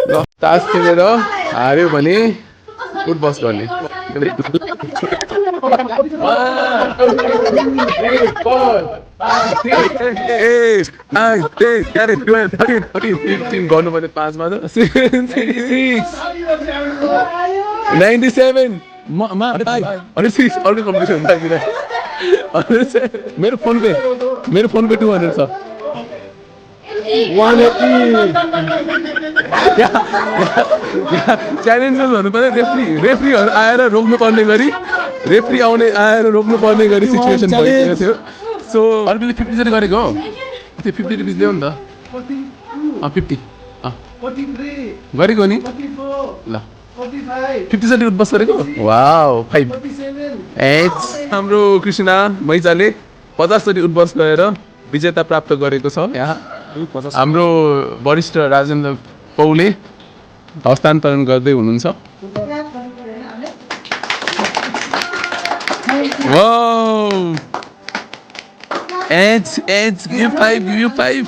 ल तास खेलेर हार्यो भने उठबस गर्ने गर्नुपर्ने 5मा त 97 अर्को कम्पिटिसन मेरो फोन पे 200 छ च्यालेन्जर्स भन्नुपर्ने रेफ्रीहरू आएर रोक्नु पर्ने गरी सिचुएसन भइसकेको थियो सो अर्कोले 50 जति गरेको हो त्यो 50 रुपिस ल्याउ नि त 50 गरेको नि ल 50 जति उठबस गरेको वाउ 5 हाम्रो कृष्णा मैचाले 50 जति उठबस गरेर विजेता प्राप्त गरेको छ यहाँ हाम्रो वरिष्ठ राजेन्द्र पौले हस्तान्तरण गर्दै हुनुहुन्छ वाउ एच give you 5